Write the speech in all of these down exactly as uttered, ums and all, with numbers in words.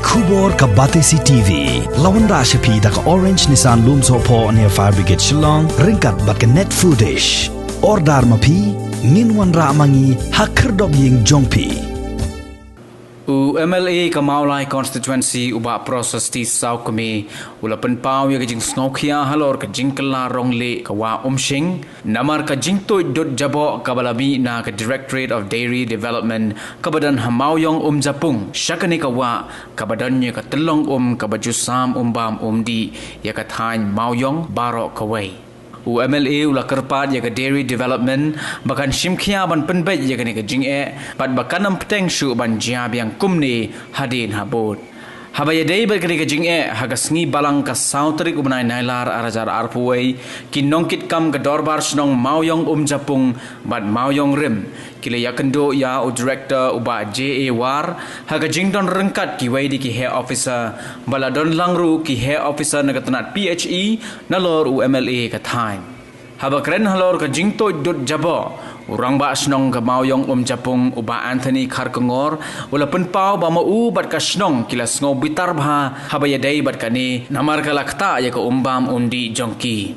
Khubor ka Batesi T V la wanrah sha phi da ka Orange Nissan Lumsohphoh near Fire Brigade Shillong, ryngkat bad ka Net Foodish. Order ma phi, ngin wanrah ma ngi ha khyrdop ïing jong phi. U M L A ka Mawlai Constituency u Bah Prasasti Sawkmie u la pynpaw ïa ka jingsngewkhia halor ka jingkylla rong lieh ka Wah Umshing, namar ka jingtuid dud jaboh kaba la mih na ka Directorate of Dairy Development kaba don ha Mawiong Umjapung sha kane ka wah kaba don ïa ka tyllong um kaba ju sam umbam umdih ïa ka thaiñ Mawiong baroh kawei. U M L A u la kyrpad ïa ka Dairy Development ba kan shimkhia ban pynbeit ïa kane ka jingeh bad ba kan ym bteng shuh ban jia biang kumne hadien habud. Haba ïadei bad kane ka jingeh, ha ka sngi Balang ka saw tarik u bnai Nailar ar hajar arphew wei, ki nongkitkam ka Dorbar Shnong Mawiong Umjapung bad Mawiong Rim ki la ïakynduh ïa u Director u Bah J A War ha ka jingdon ryngkat kiwei de ki Heh Officer, ba la don lang ruh ki Heh Officer na ka tnat P H E nalor u M L A ka thaiñ. Haba kren halor ka jingtuid dud jaboh, u Rangbah Shnong ka Mawiong Umjapung u Bah Anthony Kharkongor u la pynpaw ba ma u bad ka shnong ki la sngew bitar bha haba ïadei bad kane, namar ka la ktah ïa ka umbam umdih jong ki.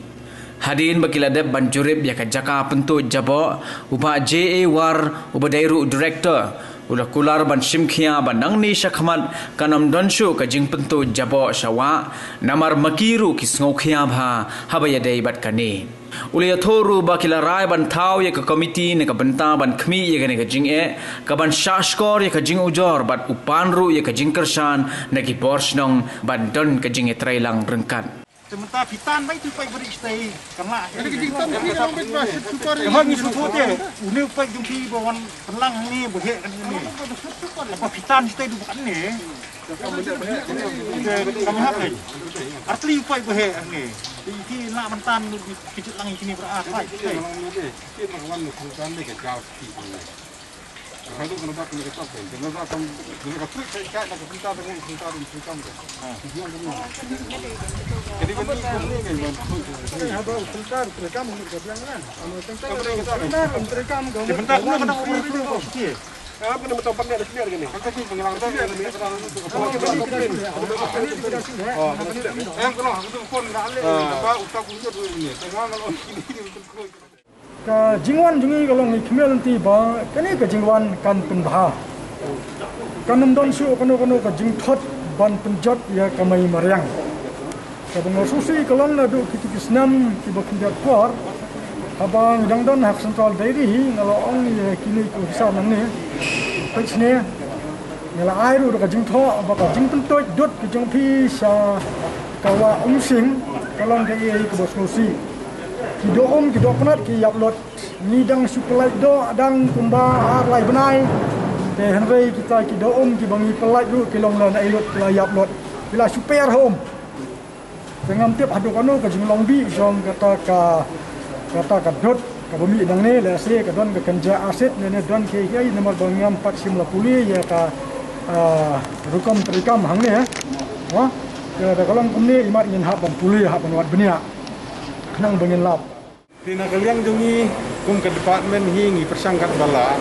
Hadien ba ki la dep ban jurip ïa ka jaka pyntuid jaboh, u Bah J A War uba dei ruh Director u la kular ban shimkhia ba nangne shakhmat kan ym don shuh ka jingpyntuid jaboh sha wah, namar ma ki ruh ki sngewkhia bha haba ïadei bad kane. U la ïathuh ruh ba ki la rai ban thaw ïa ka komiti na ka bynta ban khmih ïa kane ka jingeh, ka ban shahshkor ïa ka jingujor bad u pan ruh ïa ka jingkyrshan na ki bor shnong ban don ka jingïatreilang ryngkat. Te mynta phi tan bai tu pai bari stai kan la. Ada ke jingtan phi dalam bit ba shit super. Hoi ngi shu thote. Une u pai jong phi ba wan pynlang hangne ba heh kan hangne. Ba phi tan stai du kan ne. Kam hap dei. Artli u pai ba heh hangne. Phi la myntan ki jit lang kini bra pai. Ka jingwan jong ngi ka long ngi khmih lynti ba kane ka jingwan kan pynbha. Kan ym don shuh kano kano ka jingthot ban pynjot ïa ka mei mariang. Kaba nga sngewsih ka long naduh kito ki snem kiba khyndiat por, haba ngi dang don ha ka Central Dairy hi, nga la ong ïa kine ki officer nangne, peit shane, nga la ai ruh da ka jingthoh ba ka jingpyntuid dud ka jong phi sha ka Wah Umshing ka long kaei kaba sngewsih. Ki doh um, ki doh pnat, ki ïap lut. Ngi dang shu pynlait doh dang kumba ar lai bnai. Te hynrei kita ki doh um kiba ngi pynlait ruh ki long la naei lut, ki la ïap lut, ki la shu per ha um. Te ngam tip haduh kano ka jinglong bih jong kata ka, kata ka dud kaba mih nangne, lehse ka don ka kynja acid ne, ne don kiei kiei, namar ba ngam pat shym la pule ïa ka, ah, rukom treikam hangne. Mo? Te lada ka long kumne, imat ngin hap ban pule, hap ban wad bniah khnang ba ngin lap. Te na ka liang jong ngi kum ka department hi ngi pyrshang katba lah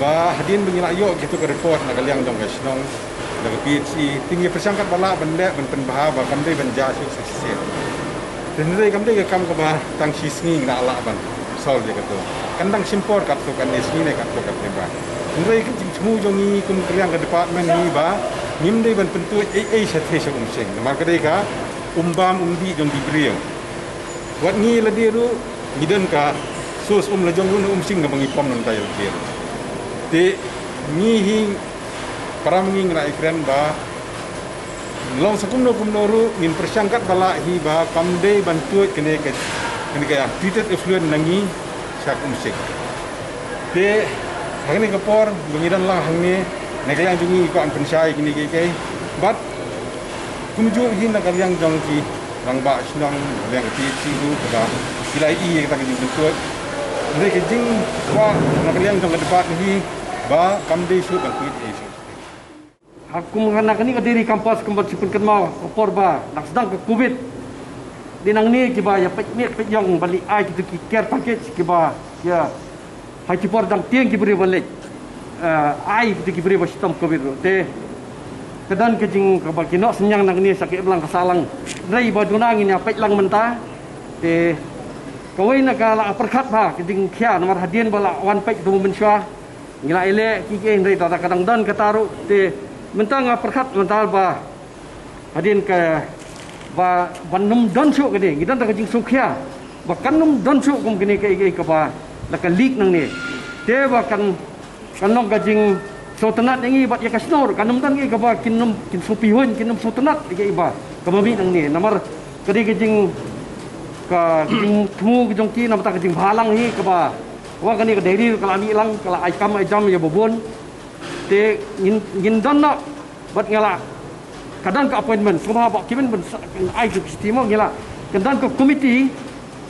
ba hadien ba ngi la ïoh kito ka report na ka liang jong ka shnong, na ka P H E, te ngi pyrshang katba lah ban leh ban pynbha ba kam dei ban jia shuh shisien. Te hynrei kam dei ka kam kaba tang shi sngi ngi la lah ban solve ïa kato. Kan dang shim por katto katne sngi ne katto katne ba. Hynrei ka jingthmu jong ngi kum ka liang ka department hi ba ngim dei ban pyntuid ei ei shatei sha Umshing. Namar ka dei ka um bam um dih jong ki briew. Wat ngi lade ruh ngi don ka source um la jong ruh na Umshing kaba ngi pom nangta ïa lade ruh. Te ngi hi para ma ngi ngi la ïakren ba long sa kumno kumno ruh ngin pyrshang katba lah hi ba kam dei ban tuid kane ka, kane ka treated effluent na ngi sha ka Umshing. Te ha kane ka por ba ngi don lang hangne, na ka liang jong ngi ngi kwah ban pynshai kine kiei kiei. Bad kumjuh hi na ka liang jong ki rangbah shnong, na ka liang ka P H E ruh kaba ki la ïohi ïa kata ka jingpyntuid. Hynrei ka jingkwah na ka liang jong ka department hi ba kam dei shuh ban tuid ei shuh. Ha kum na kane ka dairy campus kumba shu pynkynmaw ha ka por ba dang sdang ka covid. Dei nangne kiba ïa peit miet peit ïong ban leit ai kito ki care package kiba ïa ha ki por dang tieng ki briew ban leit, eh, ai kito ki briew ba shitom covid ruh. Te Ka don ka jing kaba ki noh synñiang nangne sha ka imlang ka sahlang. Hynrei ba duna ngin ïa peit lang mynta. Te kawei na ka la pyrkhat bha ka jingkhia namar hadien ba la wan peit tu mynshuwa. Ngi la ïaleh ki ki hynrei ta ka dang don kata ruh te mynta nga pyrkhat mynta ba hadien ka ba ban nym don shuh kane ngi don da ka jingsngewkhia ba kan nym don shuh kum kane ka ei ka ba la ka leak nangne. Te ba kan kan long ka jingsngewtynnat ïa ngi bad ïa ka shnong kan nym don ngi kaba kin nym kin sngewpihun kin nym sngewtynnat ïa ka iba kaba mih nangne namar ka dei ka jing ka jingthmu ka jong ki namar ka jingbhalang hi kaba wa kane ka dairy ka la mih lang ka la ai kam ai jam ïa babun. Te ngin ngin don na bad nga la ka don ka appointment sngewbha ba kimen ban ai ka stima nga la kan don ka committee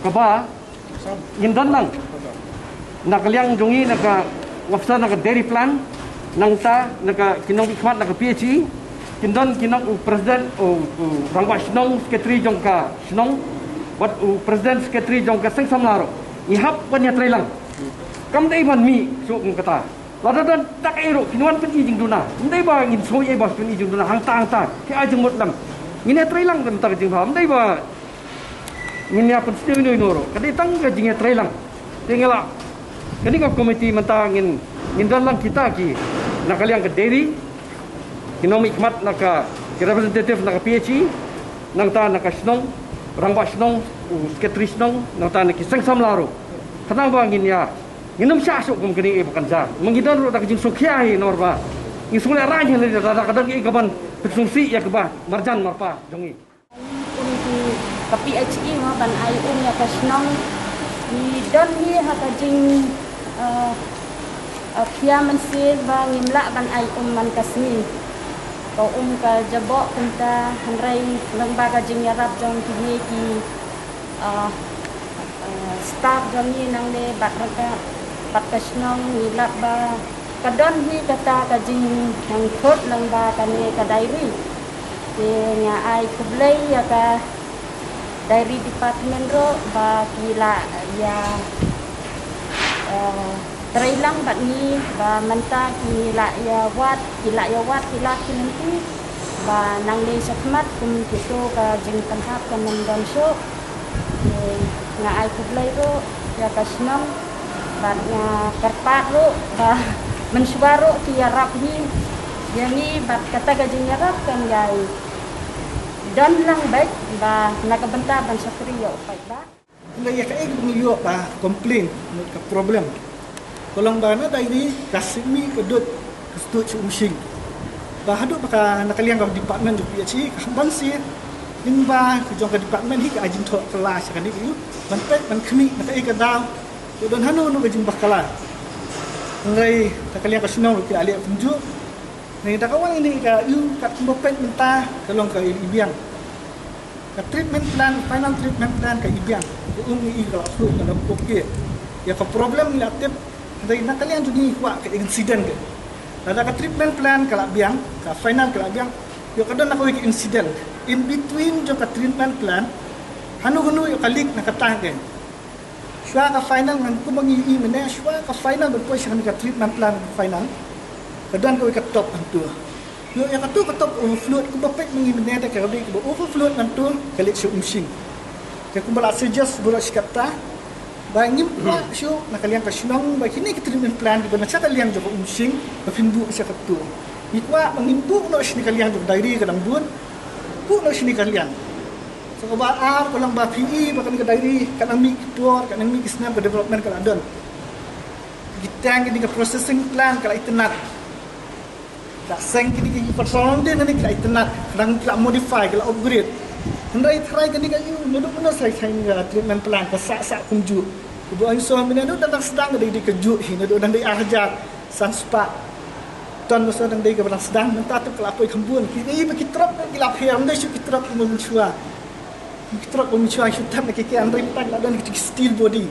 kaba ngin don lang na ka liang jong ngi na ka officer na ka dairy plan nangta na ka ki nongmihkhmat na ka P H E kin don ki nong u president u rangbah shnong secretary jong ka shnong bad u president secretary jong ka seng samla ruh ngi hap ban ïatreilang kam dei ban mih suk kata. Lada don tak ei ruh kin wan pyni jingduna. Ym dei ba ngin soi ei ba pyni jingduna hangta hangta ki ai jingmut lang. Ngin ïatreilang kata ka jingbha ym dei ba ngin ïa pynsniew ino ino ruh ka dei tang ka jingïatreilang. Te nga la kane ka komiti mynta ngin ngin don lang kita ki na ka liang ka dairy ki nongmihkhmat na ka ki representative na ka P H E nangta na ka shnong rangbah shnong u secretary shnong nangta na ki seng samla ruh. Khnang ba ngin ïa ngin ym shah shuh kum kane ïa ba kan jia. Ma ngi don ruh da ka jingsngewkhia hi namar ba ngi sngewlehrain hi lei da ka don ïa ka ban pynsngewsih ïa ka ba marjan marpa jong ngi. Um ki ka P H E mo ban ai um ïa ka shnong ngi don hi ha ka jing eh, eh, khia mynsiem ba ngim lah ban ai um man ka sngi. Ka um ka jaboh kumta hynrei lyngba ka jingïarap jong kine ki ah, ah, staff jong ngi nangne bad rangka bad ka shnong ngi lap ba ka don hi kata ka jingnangkut lyngba kane ka diary. Te nga ai khublei ïa ka diary department ruh ba ki la ïa ah, trei lang bad ngi ba mynta ki la ïa wad ki la ïa wad ki la ki lynti ba nangne shakhmat kum kito ka jingpynhap ka myndon shuh. Nga ai khublei ruh ïa ka shnong bad nga kyrpad ruh ba mynshuwa ruh ki ïarap hi ïa ngi bad kata ka jingïarap kan ïai don lang bad ba na ka bynta ban shakri ïa u paidbah. Nga ïa kaei kaba ngi ïoh ba complain mut ka problem. Ka long ba na diary ka simi ka dud ka sdut sha Umshing. Ba haduh ba ka na ka liang ka department jong P H E ka hap ban sir lyngba ka jong ka department hi ka ai jingthoh kylla sha kane ka ïu ban peit ban khmih na kaei ka daw ka don hano hano ka jingbakla. Hynrei na ka liang ka shnong ruh ki la leh kumjuh. Hynrei da ka wan ine ka ïu kat kumba peit mynta ka long ka i biang. Ka treatment plan, final treatment plan ka i biang. Ka um i ka la float ka la poke. Ïa ka problem ngi la tip hynrei na ka liang jong ngi kwah ka incident ka. Lada ka treatment plan ka la biang, ka final ka la biang. Ïa ka don na kawei ka incident in between jong ka treatment plan hanu hanu ïa ka leak na ka tank ka. Shuwa ka final ngan kumba ngi i mynne shuwa ka final ban poi sha ka treatment plan final. Ka don kawei ka top hangtu. Ïoh ïa katu ka top overflow kumba peit ma ngi mynne da ka dei kaba overflow nangtu ka leit sha Umshing. Te kumba la suggest baroh shi katta ba ngim kwah shuh na ka liang ka shnong ba kine ki treatment plan kiba na sha ka liang jong ka Umshing ba phin buh sha katu. Ngi kwah ba ngin buh noh shane ka liang jong ka diary ka dang bun. Buh noh shane ka liang. Sa kaba ar ka long ba phi i ba kane ka diary ka nang mih ki por ka nang mih ki snem ka development ka la don. Ki tank kine ka processing plant ka la itynnat. Ka seng kine ki petrol din kine ki la itynnat, ka dang ki la modify, ki la upgrade. Hynrei tharai kine ka ïu naduh mynno sa ïa kane ka treatment plant ka sah sah kumjuh. Ka buh ïu so mynne naduh dang dang sdang ka dei dei ka juh hi naduh dang dei ar hajar san spah ton mynno dang dei kaba dang sdang mynta tip ka la poi kham bun. Kine ba ki truck ki la pher ym dei shuh ki truck ki mynshuwa. Ki truck ba mynshuwa shu tap na ki ki hynrei mynta ki la don ki steel body.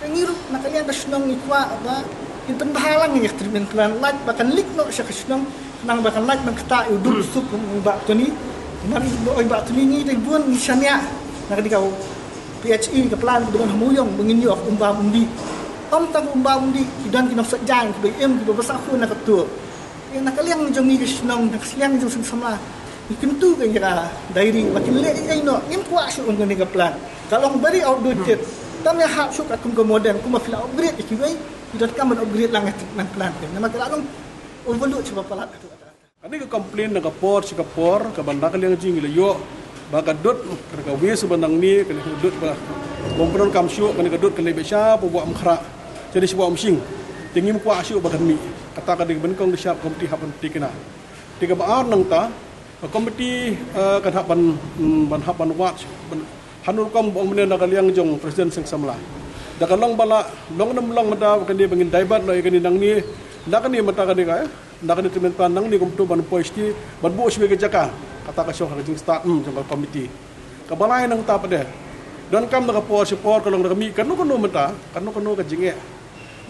Ka ngi ruh na ka liang ka shnong ngi kwah ba in pynbha lang ïa ka treatment plant lait ba kan leak noh sha ka shnong nang ba kan lait ban ktah ïa u duk suk u Bah Tony. Namar u Bah Tony ngi dei bun ngi shaniah na ka dei ka P H E ka plant ka don ha Mawïong ba ngin ïoh umbam umdih. Ym tang umbam umdih ki don ki nongshah jaiñ kiba im kiba basa khun na ka tur. Na ka liang jong ngi ka shnong, na ka liang jong seng samla, ngi kyntu ka ïa ka diary ba kin leh ïa ino, ngim kwah shuh ong kane ka plan. Ka long very outdated. Tam ïa hap shuh katkum ka modern, kumba phi la upgrade ïa kiwei, phi donkam ban upgrade lang ïa ka plan. Namar ka la long overload sha ba palat. Kane ka complain na ka por sha ka por, kaba na ka liang jong ngi la ïoh ba ka dud ka wei sha ba nangne, ka dud ba bym pyndonkam shuh, kane ka dud ka leit beit sha ba Umkhrah, sha dei sha ba Umshing. Te ngim kwah shuh ba kan mih. Kata ka dei ka ban kong da shap committee hap ban thikna. Te kaba ar nangta, ka committee, eh, kan hap ban, mm, ban hap ban wad, ban, hanu rukom ba ong mynne na ka liang jong president seng samla. Da ka long ba la long nam long mynta, kane ba ngin divert noh ïa kane nangne, na kane mynta kane ka, eh, na kane treatment plant nangne kumto ban poi sha, ban buh sha ka jaka. Kata ka shong ha ka jingstad, mm, jong ka committee. Kaba lai nangta pat de, donkam na ka por sha por ka long da ka mih kano kano mynta, kano kano ka jingeh.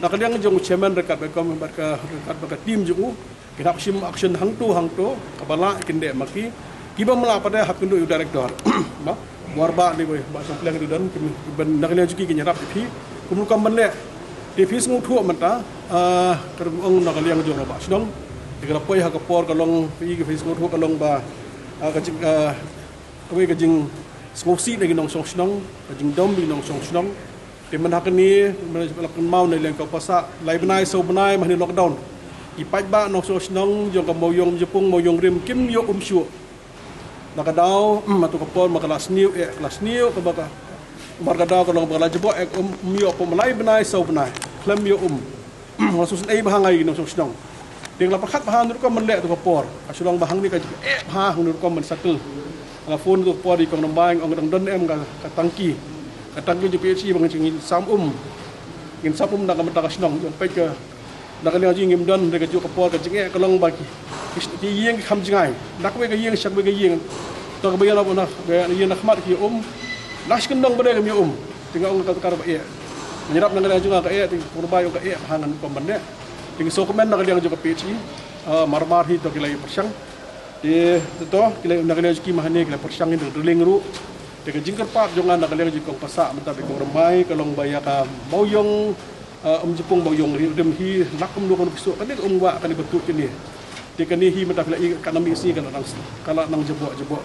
Na ka liang jong u chairman ryngkat bad ka, bad ka, ryngkat bad ka team jong u, kin hap shim action hangto hangto, kaba lah kin dei ma ki. Kiba mlah pat de hap kynduh ïa u director. Ba, Warbah ne, ba Shangpliang ne don, ki ban na ka liang jong ki kin ïarap ïa phi. Kum rukom ban leh. Te phi sngewthuh mynta, ah, ka ong na ka liang jong u Bah Shnong. Te ka la poi ha ka por ka long, phi, phi sngewthuh ka long ba, ah, ka jing, ah, kawei ka jingsngewsih na ki nongshong shnong, ka jingdom ki nongshong shnong. Te mynta kane, mynta la kynmaw na liang ka pasah lai bnai saw bnai ma ha kane lockdown. Ki paidbah nongshong shnong jong ka Mawïong Jepung, Mawïong Rim kim ïoh um shuh. Na ka daw, mm, hato ka por ma ka la sniew eh, ka la sniew kaba ka, mar ka daw ka long ba ka la jubok eh, um, um ïoh pom lai bnai saw bnai. Khlem ïoh um. Nga sngewsynei bha nga ïa ki nongshong shnong. Te nga la pyrkhat bha hangno rukom ban leh tu ka por. Ka shu long ba hangne ka jingeh bha hangno rukom ban settle. Nga la phone tu ka por ïa i Kong Rymbai, nga ong dang don em ka, ka tangki. Ka tangki jong P H E ba ngin, ngin sam um. Ngin sam um na ka bynta ka shnong. Jong peit ka, na ka liang jong ngi ngim don, hynrei kajuh ka por ka jingeh ka long ba ki, ki, ki ïing ki kham jngai. Na kawei ka ïing sha kawei ka ïing. To kaba ïa na, na, ïa na khmat ki um. Na shi kyndong ba dei kam ïa um. Te nga ong ka, ka kaba eh. Nga ïarap na ka liang jong nga ka eh, te Kong Rymbai ong ka eh, ha ngan rukom ban leh. Te ngi sngewkmen na ka liang jong ka P H E, ah, mar mar hi to ki la ïa pyrshang. Te to, to, ki la, na ka liang jong ki ma hangne ki la pyrshang ïa ka drilling ruh. Te ka jingkyrpad jong nga na ka liang jong i Kong Pasah mynta bad i Kong Rymbai ka long ba ïa ka Mawïong, ah, Umjepung Mawïong Rim hi, lak kumno kumno phi shu, kane ka umwah kane ba tuh kine. Te kane hi mynta phi la i ka nang mih sngi ka la nang, ka la nang jubok jubok.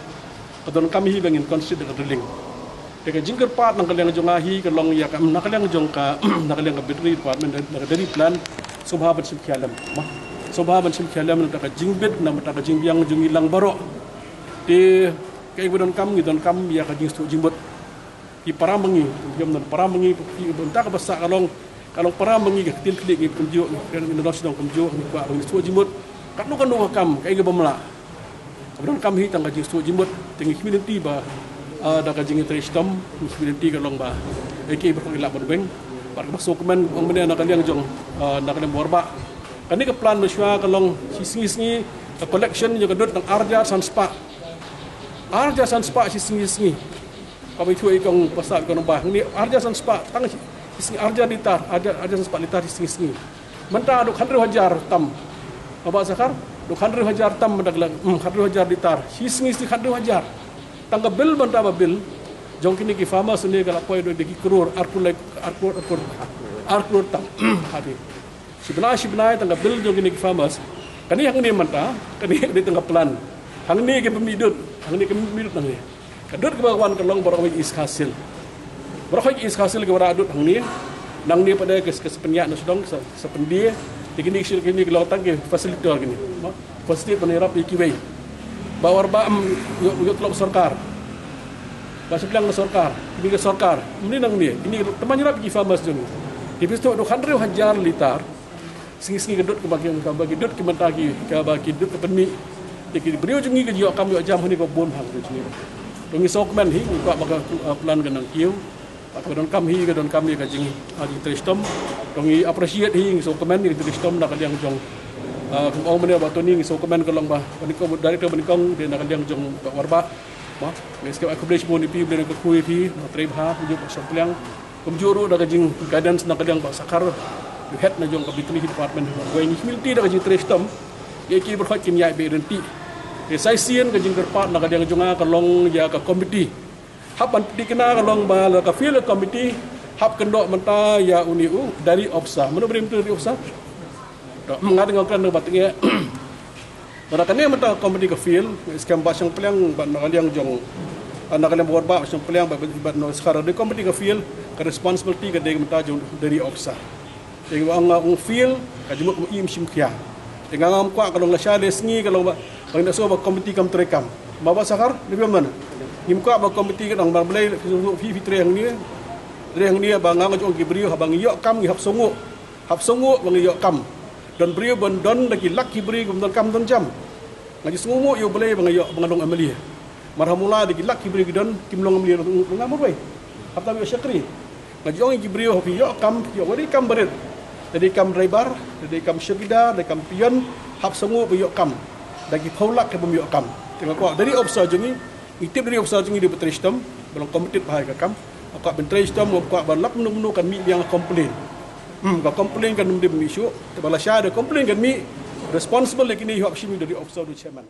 Ka donkam hi ba ngin consider ka drilling. Te ka jingkyrpad na ka liang jong nga hi ka long ïa ka, na ka liang jong ka, na ka liang ka veterinary department, na ka dairy plant, sngewbha ban shim khia lem. Mo, sngewbha ban shim khia lem na ka jingbit, na ka jingbiang jong ngi lang baroh. Te kaei ba donkam, ngi donkam ïa ka jingsuk jingmut. Ki para ma ngi, ki ïa don para ma ngi, ki bynta kaba sah ka long, ka long para ma ngi, ka ktien khlieh ngi kumjuh, ngi, ngi, ngi, ngi kwah ba ngin suk jingmut. Katno katno ka kam, kaei kaba mlah. Kaba donkam hi tang ka jingsuk jingmut, te ngi khmih lynti ba, ah, da ka jingtrei shitom, ngi khmih lynti ka long ba, eh, kiei ba kong i lah ban weng, bad kaba sngewkmen ong mynne na ka liang jong, ah, na ka liang Warbah. Kane ka plan mynshuwa ka long shi sngi sngi, ka collection jong ka dud tang ar hajar san spah. Ar hajar san spah shi sngi sngi. Kaba ïathuh i Kong Pasah i Kong Rymbai hangne ar hajar san spah tang shi sngi, ar hajar litar, ar hajar, ar hajar san spah litar shi sngi sngi. Mynta duk hynriew hajar tam. Bah Sakhar, duk hynriew hajar tam mynta ka la, hmm, hynriew hajar litar. Shi sngi sngi hynriew hajar. Tang ka bill mynta ba bill jong kine ki farmers ne ka la poi dei ki klur, ar klur, ar klur, ar klur, ar klur tam. Hati. Shi bnai shi bnai tang ka bill jong kine ki farmers. Kane hangne mynta, kane, kane tang ka plan. Hangne ki pynmih dud, hangne ki pynmih dud hangne. Ka dud kaba wan ka long baroh kawei East Khasi Hills. Baroh kawei East Khasi Hills kiba rah dud hangne. Nangne pat de ka, ka sa pynïaid na shnong, sa, sa pyndie. Te kine, kine ki long tang ki facilitator kine. Mo, facilitate ban ïarap ïa kiwei. Bah Warbah, em, ïoh, ïoh tlot sorkar. Bah Shangpliang ka sorkar, kine ka sorkar. Mynne nangne, kine tymmen ïarap ïa ki farmers jong ngi. Te phi sngewthuh duk hynriew hajar litar. Sngi sngi ka dud kaba ki, kaba ki dud ki mynta ki, kaba ki dud ka pynmih. Te ki briew jong ngi ka ïoh kam ïoh jam hangne ka bun ha ka dud jong ngi. To ngi sngewkmen hi, ngi kwah ba ka, uh, plan ka nang kiew. Ba ka donkam hi, ka donkam hi ka jing, uh, jingtrei shitom. To ngi appreciate hi, ngi sngewkmen hi ka jingtrei shitom na ka liang jong, uh, kumba ong mynne Bah Tony, ngi sngewkmen ka long ba, ba nyngkong, director ba nyngkong, dei na ka liang jong Bah Warbah. Mo, ngi sngewbha accomplish mo ni phi, Blei un kyrkhu ïa phi, mo, trei bha kumjuh Bah Shangpliang. Kumjuh ruh da ka jing guidance na ka liang Bah Sakhar, u head na jong ka veterinary department. Wei ngi khmih lynti da ka jingtrei shitom. Ïa ki baroh kin ïaid beit ryntih. Te sa shisien ka jingkyrpad na ka liang jong nga ka long ïa ka committee. Hap ban thikna ka long ba la ka field committee hap kynnoh mynta ïa une u dairy officer. Mano ba dei u dairy officer? To, nga teng nga kren ba teng ïa. Bad kane mynta committee ka field, skhem ba shang pliang bad na ka liang jong, na ka liang bor ba shang pliang bad bad no skhar de committee ka field, ka responsibility ka dei mynta jong dairy officer. Te nga ong field ka jingmut im shim khia. Te nga ngam kwah ka long la sha le sngi ka long ba ba ngi da so ba committee kam trei kam. Ma ba skhar de biam man. Ngim kwah ba committee ka dang bar blei fi fi trei hangne. Trei hangne ba nga nga jong ki briew haba ngi ïoh kam ngi hap sngew. Hap sngew ba ngi ïoh kam. Don briew ban don da ki lak ki briew ban don kam don jam. Nga ju sngew ïoh blei ba nga ïoh ba nga long M L A. Mar hamula da ki lak ki briew ki don kim long M L A nga murwei. Hap tam ïoh shakri. Nga jong ki briew hap ïoh kam ïoh wari kam barit. Dari kam driver, dari kam shakida, dari kam pion, hap sngew ba ïoh kam. Da ki phaw lak ki bam ïoh kam. Te nga kwah dari officer jong ngi, ngi tip dari officer jong ngi di betrei shitom, ba long committed ba hai ka kam. Nga kwah betrei shitom, nga kwah ba lap menu menu kan mih biang complain. Hmm, ka complain kan mdip mih shu, te ba la sha da complain kan mih responsible lagi ni hap shim dari officer du chairman.